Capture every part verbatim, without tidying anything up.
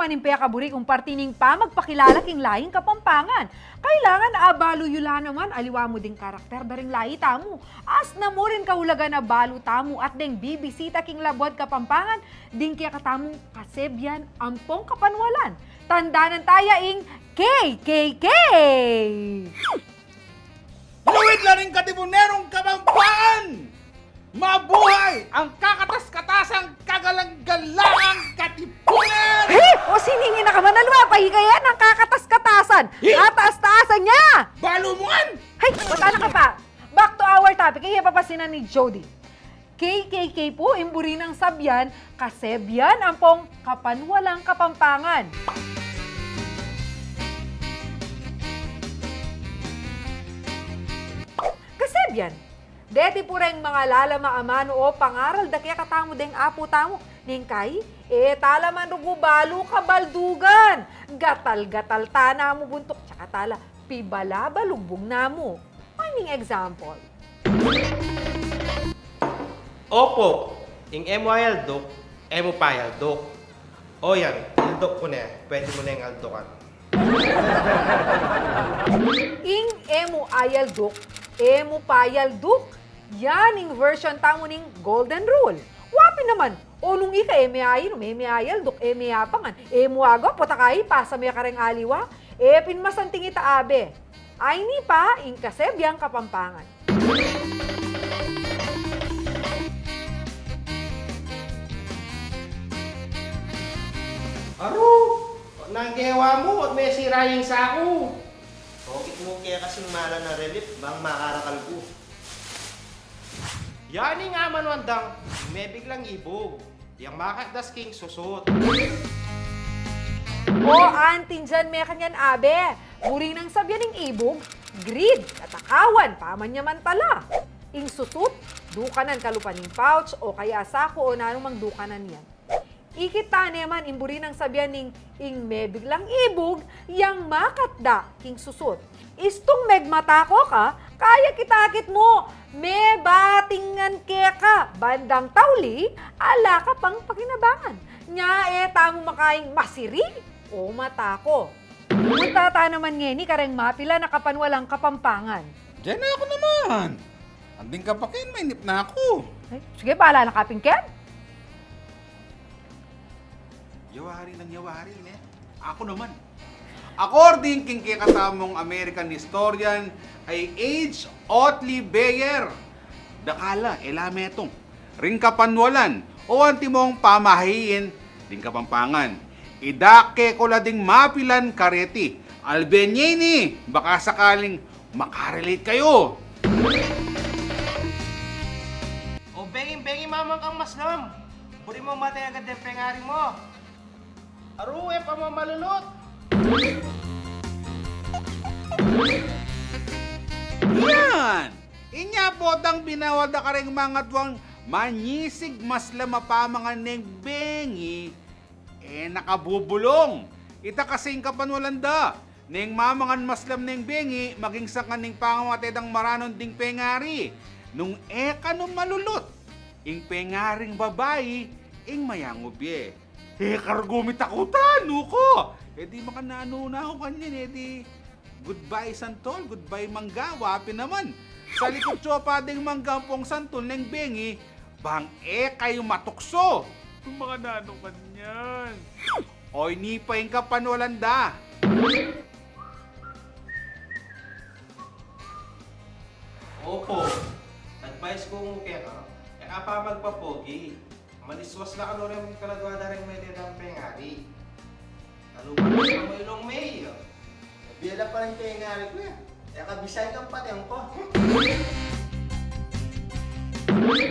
ing pekaburi kung parti ning pamagpakilala king laying Kapampangan. Kailangan abalu yu la naman aliwa mu ding karakter da ring layi tamu. Asna mu rin kaulagan abalu tamu at deng bibisita king labuad Kapampangan ding kekatamung kasebian ampong kapanwalan. Tandanan taya ing K K K! Luid la ring katipunerung Kapampangan! Mabuhay ang kakatas-katasang kagalang-galangang katipunan! He! O siningin na ka man, aliwa pa, ika yan ang kakatas-katasan! He! Kataas-taasan niya! Balu mu ngan! Hey! Wata na ka pa! Back to our topic, iya papasinan ni Jody. K K K pu ing buri nang sabian, kasebian ampong kapanwalang Kapampangan. Kasebian, deti pu reng mangalala, maamanu o pangaral da kekatamu deng apu tamu, neng kai, e tala man rugu balu kabaldugan, gatal-gatal ta namu buntuk, tsaka tala pibalabalugbung namu. Finding example. Opo, ing e mu ayalduk, e mu payalduk. O yan, ilduk ku ne, pwede mu neng aldukan. Ing e mu ayalduk, e mu payalduk. Yan ing version tamu ning golden rule. Wa pin naman, o nung ika e me ainum, e me ayalduk, e me apangan, e mu agawa, potang ipasa me kareng aliwa, e pin masanting ita abe. Ayni pa ing kasebiang Kapampangan. Aru, nang gewa mu, at me sira ing saku. Pokit mu kaya kasing mala na relief, bang makarakal ku. Yani nga man wandang, mebiglang ibug. Yang makatdas king susut. O, anting dian me kanyan abe. Buri nang sabian ing ibug, greed, katakawan, paman ya man tala. Ing susut, dukanan kalupa ning pouch, o kaya saku, o nanumang dukanan yan. Ikit ta ne man ing buri nang sabian ning ing mebiglang ibug, yang makatda king susut. Istung megmatako ka, kaya kitakit mu, mebatingan keka, bandang tauli, ala ka pang pakinabangan. Nya e tamu makaing masiri o matako. Punta ta naman ngeni kareng mapilan a kapanwalang Kapampangan. Diyan na aku naman. Anding ka pa ken, mainip na aku. Ay, sige, bahala na ka pin ken. Yawari nang yawari, ne? Aku naman. According king kekatamung American historian a i H Otley Beyer, dakal la, e la metung, ring kapanwalan o antimong pamahiin ding Kapampangan. Idake ku la ding mapilan kareti. Alben ye ini, baka sakaling makarelate kayu. O bengi, bengi, mamang kang maslam. Buri mung mate agad deng pengari mu. Aru, e pa mu malulut. Yan! Inya potang binawal da kareng mangatwang manyisig maslam a pamangan neng bengi, e na kabubulung. Ita kasi ing kapanwalan da. Neng mamangan maslam neng bengi, maging sangkan ning pangawate dang maranun ding pengari. Nung e kanu malulut, ing pengaring babai, ing mayangub ye. E kargu mi takutan, nuku. E di makananu na aku kanyan, e di goodbye santol, goodbye mangga, wa pin naman. Salikut yu pa ding mangga ampong santol neng bengi, bang e kayu matuksu. Makananu kanyan. O ini pa ing kapanwalan da. Opo. Advice ku mu keka, e ka pa magpapogi. Maliswas la kanu reng kaladua da reng mete dang pengari. Kalupa na mu ilung me. Bie la pa ring pengari ku, e. E ka Bisaya kang pateng ku.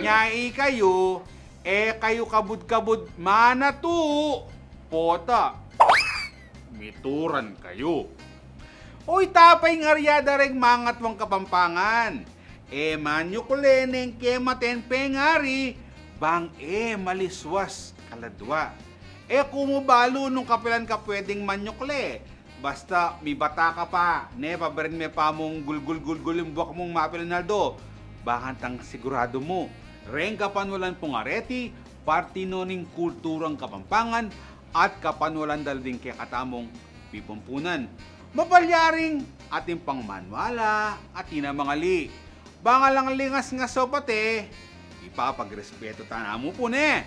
Nya ikayu, e kayu kabud-kabud manatu, pota. Mituran kayu. Uy, tapay ngarya da reng mangatwang Kapampangan. E manyukle neng kematen pengari, bang e maliswas kaladua. E ku mu balu nung kapilan ka pwedeng manyukle. Basta mibata ka pa, ne, pabarin me pa mung gulgul-gulgul ing buak mung mapilan aldo. Bang antang siguradu mu, reng kapanwalan pung areti, parti no ning kulturang Kapampangan, at kapanwalan da la ding kekatamung pipumpunan. Mapalyaring atin pang manwala, atin a mangali. Bang alang lingas-ngas o pate, ipapagrespeto ta namu pu ne.